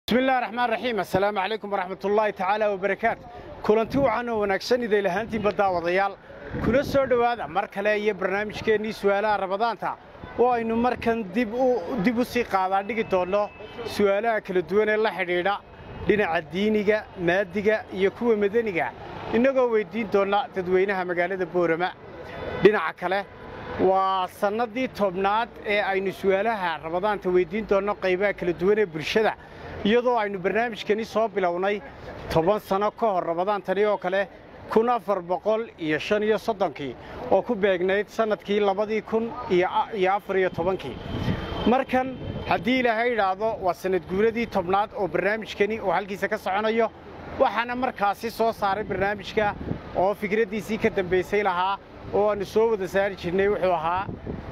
بسم الله الرحمن الرحيم السلام عليكم ورحمة الله تعالى وبركاته kulanti wacan oo wanaagsan idil ahaantiinba daawadayaal kula soo dhawaada mar kale iyo barnaamijkeennii su'aalaha Ramadaanta oo aynu markan dib u sii qaadaa dhigi doono su'aalaha kala duwan ee la xidhiidha dhinaca diiniga, maadiga iyo kuwa madaniga inagoo weydiin doona dadweynaha magaalada Boorama. Dhinaca kale waa sanadii 10aad ee aynu su'aalaha Ramadaanta weydiin doono qaybaha kala duwan ee bulshada, iyadoo aynu barnaamijkani soo bilownay 10 sano ka hor Ramadaantani oo kale 1435 oo ku beegnayd sanadkii 2014. Markan haddii Ilaahay yidhaahdo waa sanad guuradii 10aad oo barnaamijkani oo halkiisa ka soconayo, waxaana markaasi soo saaray barnaamijka oo fikraddiisii ka dambaysay lahaa oo aanu soo wada saari jirnay wuxuu ahaa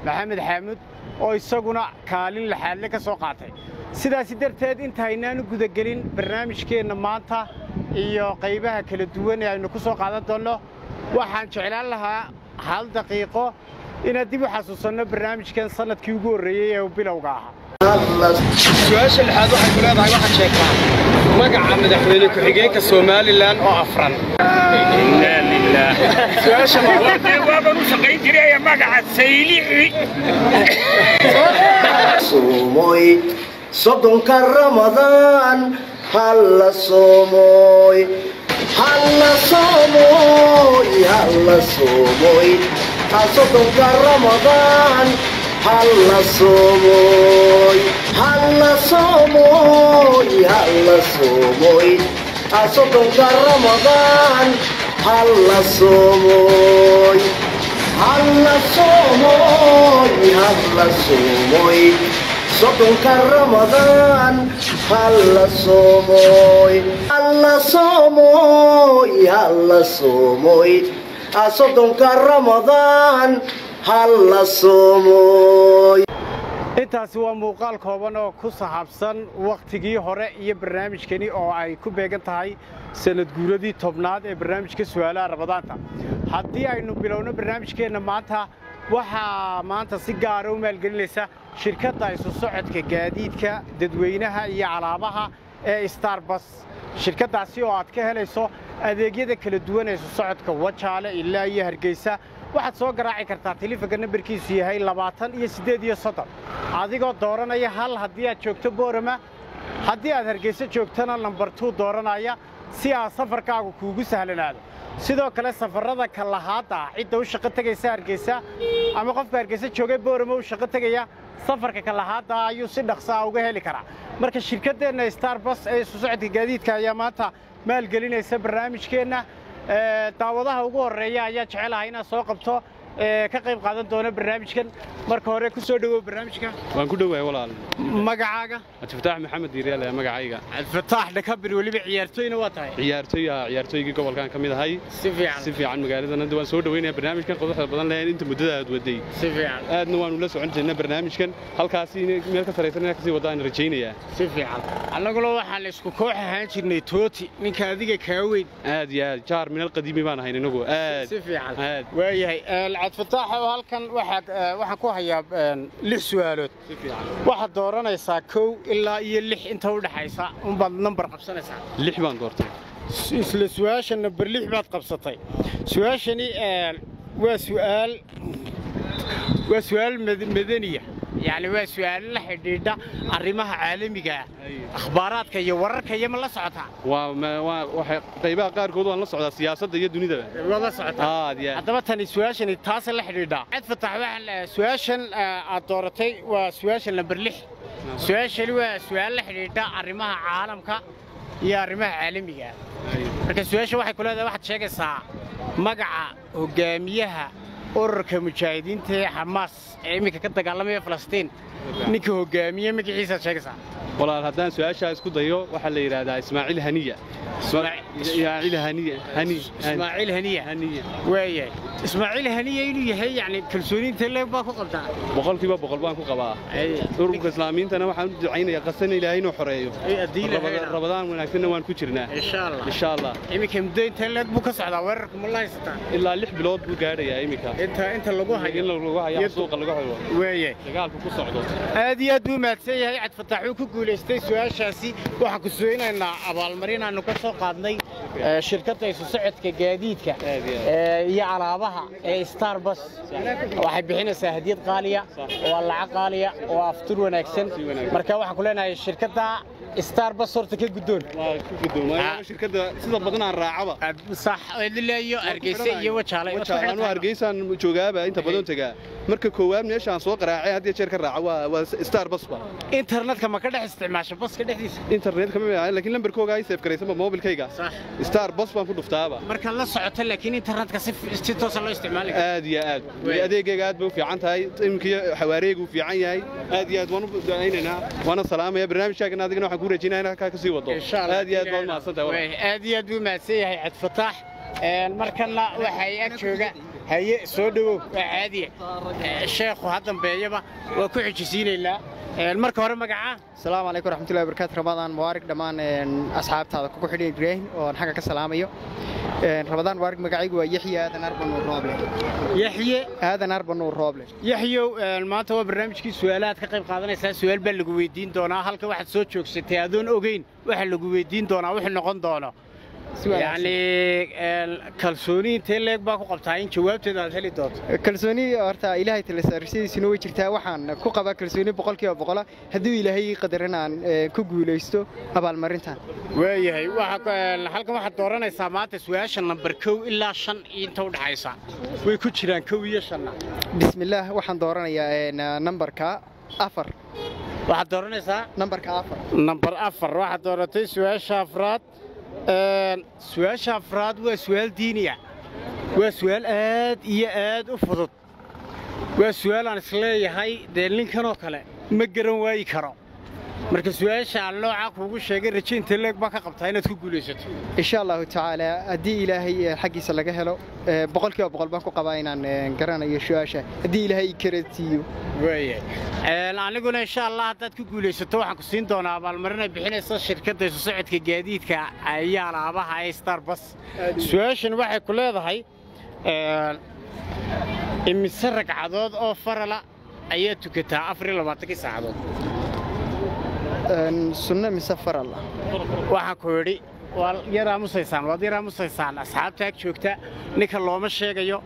Maxamed Xaamud oo isaguna kaalin laxaadle ka soo qaatay. Sidaasi darteed inta aynaanu gudagelin barnaamijkeenna maanta iyo qaybaha kala duwan ee aynu ku soo qaadan doonno, waxaan jeclaan lahaa hal daqiiqo inaad dib u xasuusanno barnaamijkan sanadkii ugu horreeyey ee bilowga ahaa. Su-aasha lixaad waxay ku leedahay, waxaad sheegtaa magaca madaxweyne ku-xigeenka Somalilan oo afran. Waaban u shaqayn jiray magaca Saylici. Soomoy 30-ka Ramadaan, halla soomoy, halla soomoy, halla soomoy, 30-ka Ramadaan, halla soomoy, halla soomoy, halla soomoy, 30-ka Ramadaan, halla soomoy, halla soomoy, halla soomoy, 30-ka Ramadaan, halla soomoy, halla soomoy, halla soomoy, 30-ka Ramadaan, halla soomoy. Intaasi waa muuqaal kooban oo ku saabsan wakhtigii hore iyo barnaamijkani oo ay ku beegan tahay sanad guuradii 10aad ee barnaamijka su'aalaha Ramadaanta. Haddii aynu bilowno barnaamijkeenna maanta, waxaa maanta si gaara u maalgelinaysa shirkadda isu socodka gaadiidka dadweynaha iyo alaabaha ee Starbus. Shirkaddaasi oo aad ka helayso adeegyada kala duwan ee isu socodka Wajaale ilaa iyo Hargeysa. Waxaad soo garaaci kartaa taleefanka nambarkiisu yahay 20 iyo 38 adigoo dooranaya hal haddii aad joogto Boorama, haddii aad Hargeysa joogtana nambar 2 dooranaya si aad safarkaagu kuugu sahlanaado. Sidoo kale safarada kalahaada cidda u shaqo tagaysa Hargeysa ama qofka Hargeysa joogay Boorama u shaqo tagaya, safarka kalahaada ayuu si dhaqso ah uga heli karaa. Marka shirkaddeena Starbus ee isu socodka gaadiidka ayaa maanta maalgelinaysa barnaamijkeenna. Daawadaha ugu horeeya ayaa jecelahay inaad soo qabto ka qayb qaadan doona barnaamijkan. Marka hore ku soo dhawow barnaamijka. Waan ku dhowahay walaal. Magacaaga? Cabdifataax Maxamed Diiriyaal ayaa magacayga. Cabdifataax Dhakabir, weliba ciyaartooyna waa tahay. Ciyaartooy, ciyaartooygii gobolkan ka mid ahay. Si fiican. Si fiican magaaladan hadda waan soo dhaweynayaa barnaamijkan quruxda badan leh inta muddada aad waday. Si fiican. Aadna waanu la socon jirnay barnaamijkan, halkaasi meel ka sareysan inaan kasii wadaan rajaynayaa. Si fiican. Annaguna waxaan isku koox ahaan jirnay Tooti, ninka adiga kaa weyn. Aad iyo aad, jaar min alqadiimi baan ahayn inagu. Aad. Si fiican. Aad. Waayahay Cabdifataax, oo halkan waxaad waxaan ku hayaa 6 su'aalood. Si fiican. Waxaad dooranaysaa 1 ilaa iyo 6 inta u dhaxaysa unbaad nambar qabsanaysaa. 6 baan doortay. Isla su'aasha nambar 6 baad qabsatay. Su'aashani waa su'aal, waa su'aal madaniya, yacni waa su'aal la xidhiidha arrimaha caalamiga ah, akhbaaraadka iyo wararka iyo ma la socotaa? Waa waxay qaybaha qaarkood waan la socdaa, siyaasadda iyo dunidaba. Waa la socotaa. Aad iyo aad. Haddaba tani su'aashani taasa la xidhiidhaa. Cabdifataax, waxaan su'aashan aad dooratay waa su'aasha nambar 6. Su'aashani waa su'aal la xidhiidha arrimaha caalamka iyo arrimaha caalamiga ah. Marka su'aasha waxay ku leedahay, waxaad sheegaysaa magaca hogaamiyaha ururka mujaahidiinta ee Xamaas ee iminka ka dagaalamaya Falastiin. Ninka hogaamiye magaciisa aad sheegaysaa. Walaal, haddaan su'aashaa isku dayo, waxaa la yidhaahdaa Ismaaciil Haniya. Ismaaciil Haniya. Hani. Ismaaciil Haniya. Haniya. Waayahay. Ismaaciil Haniya inuu yahay, yacni kalsooniinta leeg baa ku qabtaa? 100% baan ku qabaa. Ururka islaamiintana waxaan u ducaynayaa qasana Ilaahay inuu xoreeyo. Haddii Ilaahay yidhaahdo. Rabadaan wanaagsanna waan ku jirnaa. Insha Allah. Insha Allah. Iminka muddo inta leeg buu ka socdaa weerarka, ma la haysataa? Ilaa 6 bilood buu gaadhayaa iminka. Inta lagu hayo. In lagu hayo suuqa lagu hayo. Waayahay. Dagaalku ku socdo. Aad iyo aad buu mahadsan yahay Cabdifataax, uu ku guulaystay su-aashaasi. Waxaan ku sugaynaynaa abaalmarin aanu ka soo qaadnay shirkadda isu socodka gaadiidka iyo alaabaha ee Starbus. Waxay bixinaysaa hadiyad qaaliya oo lacag qaaliya oo aftur wanaagsan. Marka waxaan ku leenahay shirkadda Starbus horta ka guddoon. Waa ku guddoomay shirkadda sida badan aan raacaba. Sax, leeyo Hargeysa iyo Wajaale. Wajaale Hargeysaan joogaaba inta badan tagaa. Marka koowaad meeshaan soo qaraacay hadii jeer ka raaca waa Starbus ba. Internetka ma ka dhex isticmaasho baska dhexdiisa? Internetka ma maahan, laakiin lambarkooga ay save garaysan mobilkayga. Starbus baan ku dhuftaaba. Marka la socoto, laakiin internetka si toos ah loo isticmaali karo. Aad iyo aad adeegayga aad bay u fiican tahay, imkii xawaareygu u fiican yahay. Aad iyo aad waan u ducaynaynaa, waana salaamaya barnaamijkaagan. Adigana waxaan ku rajaynayaa inaad halkaa ka sii wado. Aad iyo aad baad mahadsan tahay. Aad iyo aad buu mahadsan yahay Cabdifataax. Markana waxay ag jooga, haye, soo dhawow. Waa caadiya, sheekhu ha dambeeyaba waa ku xijisiinaynaa. Marka hore magaca? Asalaamu calaykum waraxmatullahi wabarakaatu. Ramadaan mubaarak dhammaan asxaabtaada kugu xidhan, Ibraahim, oo aan xagga ka salaamayo. Ramadaan mubaarak. Magacaygu waa Yaxya Aadan Arba Nuur Rooble. Yaxye Aadan Arba Nuur Rooble. Yaxyow, maanta waa barnaamijkii su'aalahaad ka qayb qaadanaysaa. Su'aal baa lagu weydiin doonaa. Halka waxaad soo joogsatay adoon ogeyn waxa lagu weydiin doonaa wuxuu noqon doono. Yacni kalsooni intee leeg baa ku qabtaa in jawaabteeda aad heli doonto? Kalsooni horta Ilaahay tala saarsidiisuna way jirtaa. Waxaan ku qabaa kalsooni 100%, hadduu Ilaahay ii qadarin aan ku guulaysto abaalmarintan. Waayahay, halkan waxaad dooranaysaa maanta su-aasha nambar 1 ilaa 5 inta u dhaxaysa. Way ku jiraan 1 iyo 5-na. Bismillaah, waxaan dooranayaa nambarka 4. Waxaad dooranaysaa nambarka 4. Nambar 4 waxaad dooratay, su-aasha afraad. Su-aasha afraad waa su-aal diiniya, waa su-aal aad iyo aad u fudud, waa su-aal aan isleeyahay dee ninkanoo kale ma garan waayi karo. Marka su-aasha aan noocaa kuugu sheegay, rajaynta leeg baa ka qabtaa inaad ku guulaysato? Insha Allahu tacaala, haddii Ilaahay xaggiisa laga helo, 100% baan ku qabaa inaan garanayo su-aasha, haddii Ilaahay i karatiiyo. Waayahay, aniguna insha Allah haddaad ku guulaysato waxaan ku siin doonaa abaalmarin ay bixinaysa shirkadda isu socodka gaadiidka iyo alaabaha ee Starbus. Su-aashan waxay ku leedahay: imise ragcadood oo farala ayaa tukataa 24-kii saacadood? Sunno mise faral? Waxaan ku idhi waa yar aamusaysaan, waad yar aamusaysaan. Asxaabta ag joogta ninka looma sheegayo,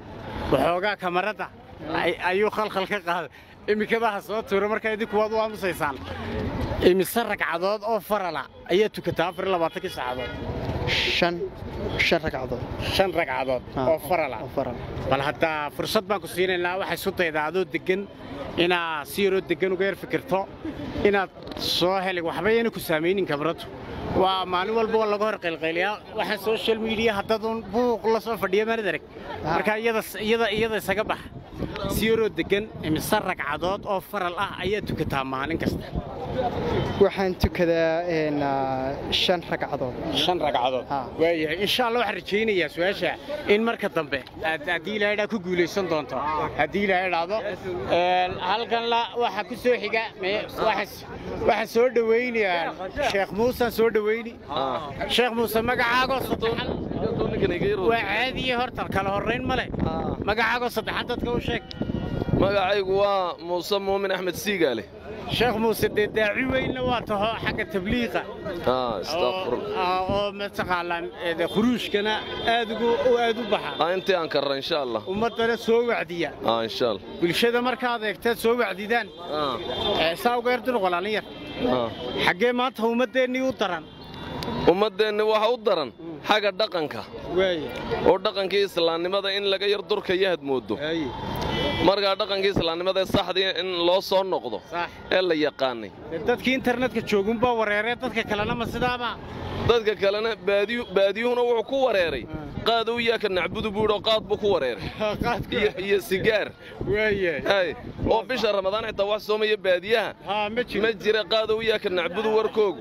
waxoogaa kamaradda ayuu khalkhal ka qaaday iminkadaha soo tuura. Markaa idinku waad u aamusaysaan. Imise ragcadood oo farala ayaa tukataa 24-kii saacadood? Shan ragcadood. Shan ragcadood oo farala? Oo faral. Bal haddaa fursad baan ku siinaynaa. Waxay isu daydaa adoo degan inaad si yaroo degan uga yar fikirto inaad soo heli. Waxba yana ku saamaynin kamaradu. Waa maalin walba waa laga hor qaylqayliyaa waxaan social media haddaduun buuq la soo fadhiya maanad arag. Marka iyada isaga bax si yaroo degan. Imise ragcadood oo faral ah ayaa tukataa maalin kasta? Waxaan tukadaa shan ragcadood. Shan ragcadood. Waayahay, insha Allah waxaan rajaynayaa su-aasha in marka dambe aad haddii Ilaahay dhaa ku guulaysan doonto, haddii Ilaahay idhaahdo. Halkanla waxaa ku soo xiga, waxaan soo dhawaynayaa Sheekh Muusaan soo dhawayni. Sheekh Muuse, magacaagoo saddexan waa caadiye, horta kala horrayn ma leh. Magacaagoo saddexan dadka u sheeg. Magacaygu waa Muuse Muumin Axmed Siigaale. Sheekh Muuse, dee daaci weynna waa taho xagga tabliiqa oo mataqaanaa khuruushkana aad ugu aad u baxa. Intii aan karra, insha Allah. Ummaddana soo wacdiya. Insha Allah. Bulshada markaad eegteed soo wacdidaan saa uga yar dulqolaalin yar. Xaggee maanta ummaddeennii u daran? Ummaddeenni waxa u daran xagga dhaqanka oo dhaqankii islaamnimada in laga yar durkayo had mooddo. Markaa dhaqankii islaamnimada ee saxdii in loo soo noqdo ee la yaqaanay. Dadkii internetka joogunbaa wareeree, dadka kalena ma sidaaba? Dadka kalena baadiyuhuna wuxuu ku wareeray qaadow yaaka nacbudu buu yidhi, qaad buu ku wareeray iyo sigaar. Oo bisha Ramadaan xitaa wax soomaya baadiyaha ma jira. Qaadow yaaka nacbudu warkoogu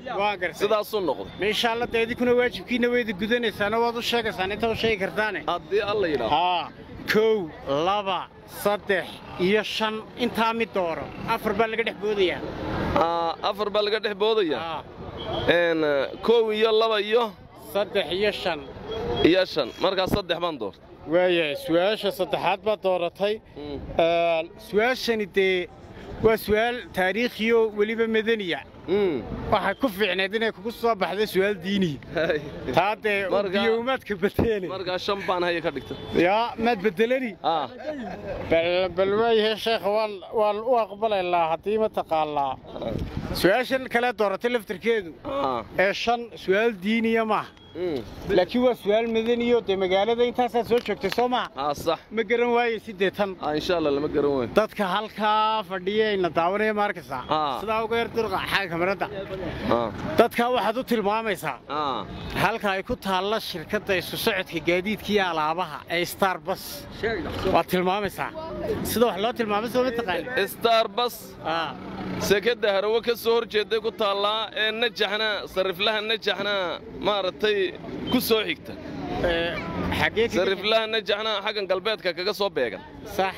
sidaasuu noqday. Insha Allah dee idinkuna waajibkiina wayda gudanaysaano waad u sheegaysaan inta u sheegi kartaane. Haddii Alla yidhaahdo. 1, 2, 3 iyo 5 intaa mid dooro. 4 baa laga dhex boodayaa. 4 baa laga dhex boodayaa. 1 iyo 2 iyo 3 iyo 5. Iyo 5. Markaa 3 baan doortay. Waayahay, su-aasha saddexaad baad dooratay. Su-aashani dee waa su-aal taariikhiyo weliba madaniya. Waxay ku fiicneed inay kugu soo baxday su'aal diini. Taa dee biyowmaadka bedelay. Markaa 5 baan haya ka dhigta. Yaa maad bedelani? Bal waayahay sheekh, waan u aqbalaynaa haddii ma taqaanaa. Su'aashan kale dooratay laftirkeedu ee 5 su'aal diiniya maaha, laakiin waa su'aal madaniyo dee magaalada intaasaa soo joogtay soo maaha? Sax. Ma garan waaye 8. Insha Allah lama garan waayo. Dadka halkaa fadhiyayna daawanaya ma arkaysaa? Sidaa uga yar durqa xagga kamarada. Dadka waxaad u tilmaamaysaa halka ay ku taalla shirkadda isu socodka gaadiidka iyo alaabaha ee Starbus. Waad tilmaamaysaa sida wax loo tilmaamay soo ma taqaani? Starbus sekada Harawo ka soo horjeeday ku taallaa ee Najaxna, sariflaha Najaxna maaragtay ku soo xigta. Sariflaha Najaxna xaggan galbeedka kaga soo beegan. Sax.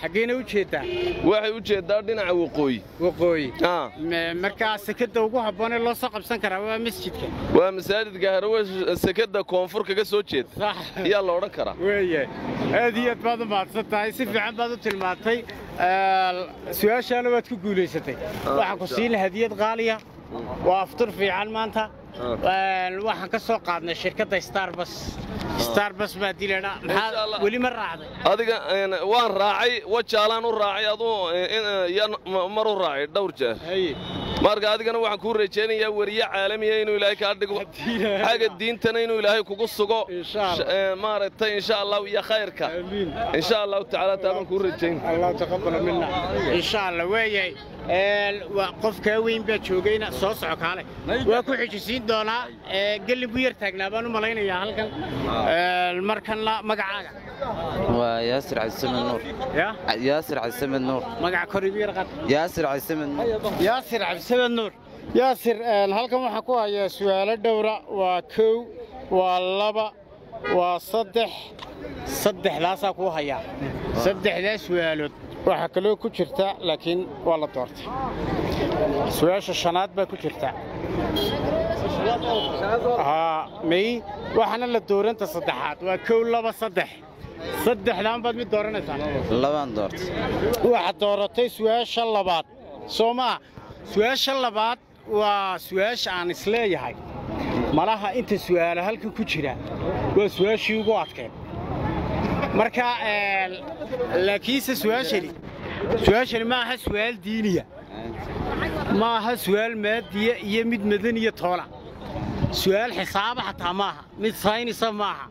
Xaggeena u jeedaa? Waxay u jeedaa dhinaca waqooyi. Waqooyi. Markaa sekada ugu habboon ee loo soo qabsan karaa waa masjidka. Waa masaajidka Harawo sekada koonfur kaga soo jeeda. Sax. Ayaa la odhan karaa. Weeye. Aad iyo aad baad u mahadsan tahay, si fiican baad u tilmaantay. Su'aashaana waad ku guulaysatay. Waxaan ku siin hadiyad qaaliya. Waa aftur fiican maanta. Waxaan ka soo qaadnay shirkadda Starbus. Starbus baa dileena. Maxaa weli ma raacday? Adiga waan raacay, wajaalaan u raacay, aduu mar u raacay dhowr jeer. Marka adigana waxaan kuu rajaynayaa weriye caalamiya inuu Ilaahay kaa dhigo, xagga diintana inuu Ilaahay kugu sugo maaragtay insha Allah iyo khayrka insha Allah tacaala taabaan kuu rajayn. Allah taqabbal minna insha Allah. Weeyay qofka weyn baa joogayna soo soco kaale waa ku xijisiin doonaa. Gelin buu yar taagnaa baan u malaynayaa halkan. Markanna magacaaga? Waa Yaasir Cabdisamed Nuur. Yaasir Cabdisamed Nuur. Magaca kor igu yar qaad. Yaasir Cabdisamed Nuur. Yaasir Cabdisamed Nuur. Yaasir, halkan waxaan ku hayaa su'aalo dhowra. Waa 1, waa 2, waa 3. Saddexdaasaa kuu hayaa. Saddexdaa su'aalood waxaa kaloo ku jirta, laakiin waa la doortay. Su'aasha 5aad baa ku jirta. May waxaana la dooranta 3aad. Waa 1, 2, 3. Saddexdaan baad mid dooranaysaa. 2 doortay. Waxaad dooratay su'aasha 2aad soo maa? Su'aasha 2aad waa su'aasha aan isleeyahay malaha inta su'aala halkan ku jira waa su'aashii ugu adkeed. Marka laakiinse su'aashani ma aha su'aal diiniya, ma aha su'aal maadiya iyo mid madaniya toola, su'aal xisaaba xataa maaha, mid saynisa maaha.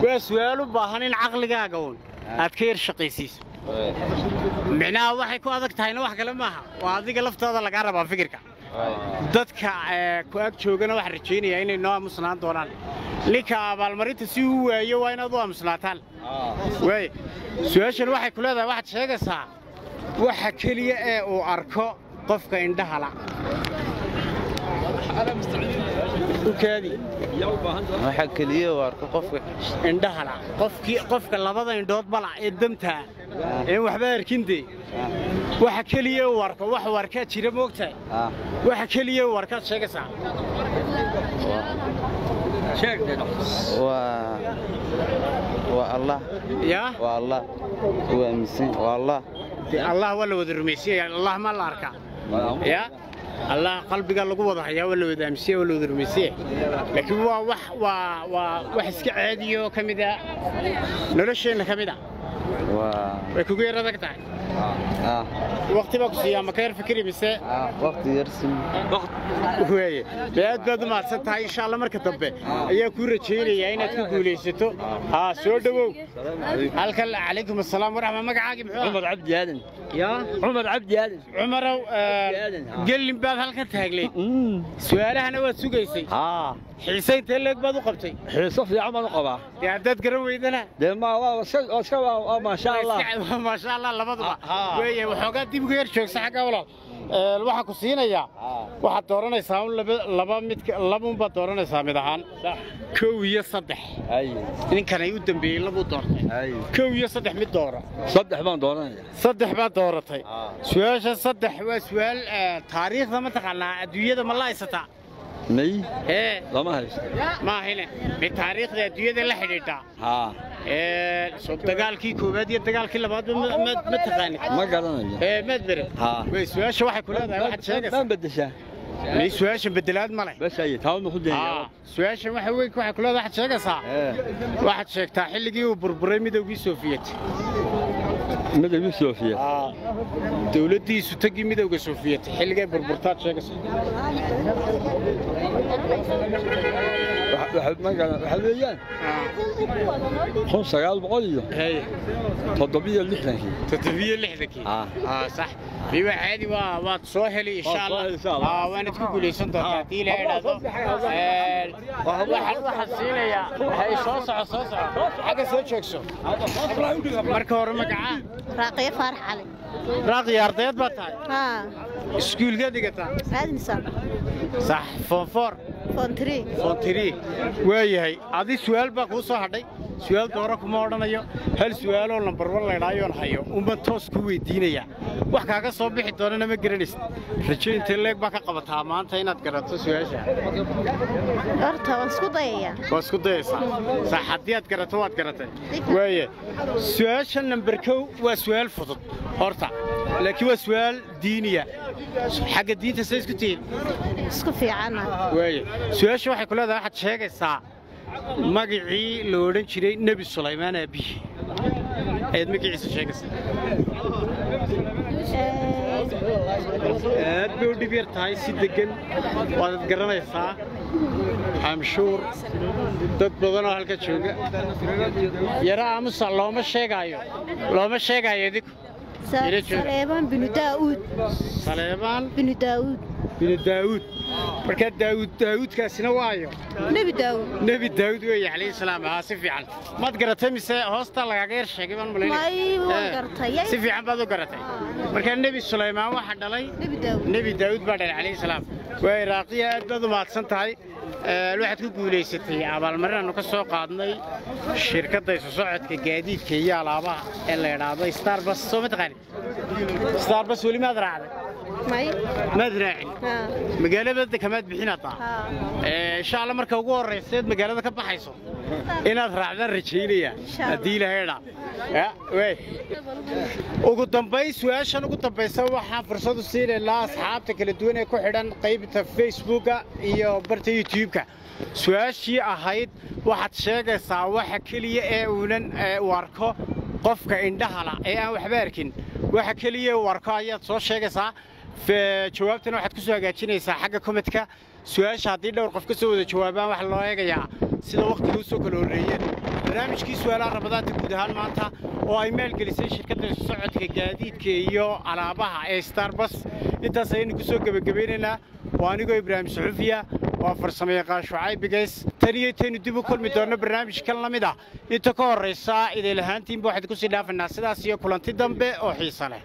Waa su'aal u baahan in caqligaaga uun aad ka yar shaqaysiiso. Micnaha waxay ku adag tahayna wax kale maaha, waa adiga laftaada lagaa rabaa fikirka. Dadka ku ag joogana waxaan rajaynayaa inay noo aamusnaan doonaan. Ninka abaalmarinta si uu waayo waa inaad u aamusnaataan. Waay su'aashan waxay ku leedahay, waxaad sheegaysaa waxa keliya ee uu arko qofka indhaha la. Ukaadi. Waxa keliya uu arko qofka indhaha la. Qofka labada indhood bala ee damta ee waxba arkin dee. Waxa keliya uu arko, wax uu arkaa jira moogtahay. Waxa keliya uu arkaa sheegaysaa. Waa Allah. Yaa? Waa Allah. Waa amisan. Waa Allah. Allah waa la wada rumaysan yahay. Allah ma la arkaa. Yaa? Allah qalbiga lagu wada hayaa, waa la wada aaminsan yahay, waa la wada rumaysan yahay. Laakiin waa wax waa wax iska caadiyo ka mid ah nolosheenna ka mid ah. Way kugu yar adag tahay. Waqti baa ku siiyaa, ma ka yar fikri mise? Waqti yar siin. Weeye. Aad baad u mahadsan tahay. Insha Allah marka dambe ayaa kuu rajaynayaa inaad ku guulaysato. Soo dhawow. Halkan calaykum assalaam waraxma. Magacaagii muxuu ahaa? Cumar Cabdi Aadan. Yaa? Cumar Cabdi Aadan. Cumarow, gelin baad halkan taaglay. Su'aalahana waad sugaysay. Xiise intee leeg baad u qabtay? Xiiso fiican baan u qabaa. Dee haddaad garan weydana? Dee ma waa iska waa maasha Allah. Maasha Allah labaduba. Weeye waxoogaa dib uga yar joogsa xagga walaal. Waxaan ku siinayaa waxaad dooranaysaa un laba mid, labuun baad dooranaysaa mid ahaan. 1 iyo 3. Ninkan ay u dambeeyey labuu doortay. 1 iyo 3 mid dooro. 3 baan dooranaya. 3 baad dooratay. Su'aasha 3 waa su'aal taariikhda ma taqaanaa, adduunyada ma la haysataa? May. Lama haysto. Ma ahine. Mid taariikhda adduunyada la xidhiidha. Soo dagaalkii koowaad iyo dagaalkii labaad ma taqaanid? Ma garanayo. Maad baran? Haa. Way su-aasha waxay ku leedahay waxaad sheegaysaa. Maan bedeshaa? May, su-aasha bedelaad ma leh. Bas ay taa ma ku dayaya. Su-aashan waxa wey waxay ku leedahay waxaad sheegaysaa. Waxaad sheegtaa xilligii uu burburay midowgii Sofiyeet. Midowgii Sofiyeet. Dowladdiisu tagii midowga Sofiyeet xilligay burburtaad sheegaysaa. Waxa weeyaan 1967. 67-kii. Sax. Biwa caadi waa waad soo heli insha Allah. Waanad ku guuleysan doontaa haddii Ilaahay idhaahdo. Waxaan siinayaa waxay soo soco soo soco xagga soo joogso. Marka hore magaca? Raaqiya Faarax Cali. Raaqiya, ardayd baa tahay? Haa. Iskuulka dhigataa? Aadmisan. Sax, form 4? Form 3. Form 3. Waayahay, adi su'aal baa kuu soo hadhay. Su'aal dooro kuma odhanayo, hal su'aaloo lambar 1 la idhaayoon hayo unbaan toos ku weydiinaya. Wax kaaga soo bixi doonana ma garanaysid. Rajo intee leeg baa ka qabataa maanta inaad garato su'aasha? Horta waan isku dayayaa. Waa isku dayaysaa. Sax, haddii aad garato waad garatay. Waaye su'aasha nambar 1 waa su'aal fudud horta, laakiin waa su'aal diiniya. Xagga diinta say isku tihiin? Isku fiicana. Waaye su'aasha waxay ku leedahay waxaad sheegaysaa magacii la odhan jiray Nebi Sulaymaan aabbihi ayaad magaciisa sheegaysaa. Aad bay u dhib yar tahay, si deggan waad garanaysaa. Amshuur dad badan oo halka jooga yara aamusa, looma sheegaayo, looma sheegaayo idinku. Saleebaan binu Daa'uud. Saleebaan binu Daa'uud. Binu Daa'uud. Markaa Daa'uud, Daa'uudkaasina waayo? Nebi Daa'uud. Nebi Daa'uud weeye calayhi salaam. Haa, si fiican maad garatay mise hoosta lagaaga yar sheegay baan malaynaya? May, waan gartay. Si fiican baad u garatay. Markaa Nebi Sulaymaan waxaa dhalay Nebi Daa'uud. Nebi Daa'uud baa dhalay calayhi salaam. Waa Iraaqiya, aad baad u mahadsan tahay. Waxaad ku guulaysatay abaalmarin aanu ka soo qaadnay shirkadda isu socodka gaadiidka iyo alaabaha ee la idhaahdo Starbus. Soo ma taqaanid Starbus? Weli maad raacday? May. Maad raacin? Magaalada kamaad bixin hataa? Insha Allah marka ugu horreysa eed magaalada ka baxayso inaad raacdaan rajaynaya haddii Ilaahay idhaa. Ugu dambayn su-aashan ugu dambaysa waxaan fursad u siinaynaa asxaabta kala duwan ee ku xidhan qaybta Facebooka iyo barta YouTube-ka. Su-aashii ahayd waxaad sheegaysaa waxa keliya ee uunan u arko qofka indhahala ee aan waxba arkin, waxa keliya uu arko ayaad soo sheegaysaa. Jawaabtana waxaad ku soo hagaajinaysaa xagga comment-ka. Su-aasha haddii dhowr qof ka soo wada jawaabaan waxaa loo eegayaa sida waqtiga u soo kala horreeyeen. Barnaamijkii su'aalaha Ramadaanta guud ahaan maanta oo ay maalgelisay shirkadda isu socodka gaadiidka iyo alaabaha ee Starbus intaas ayaynu ku soo gebagabaynaynaa. Waa anigoo Ibraahim Suxufiya, waa farsamayaqaan Shucayb Bigays. Tan iyo intaynu dib u kulmi doonno barnaamijkan la mid ah, inta ka horraysa idil ahaantiinba waxaan kusii dhaafaynaa sidaas iyo kulanti dambe oo xiisa leh.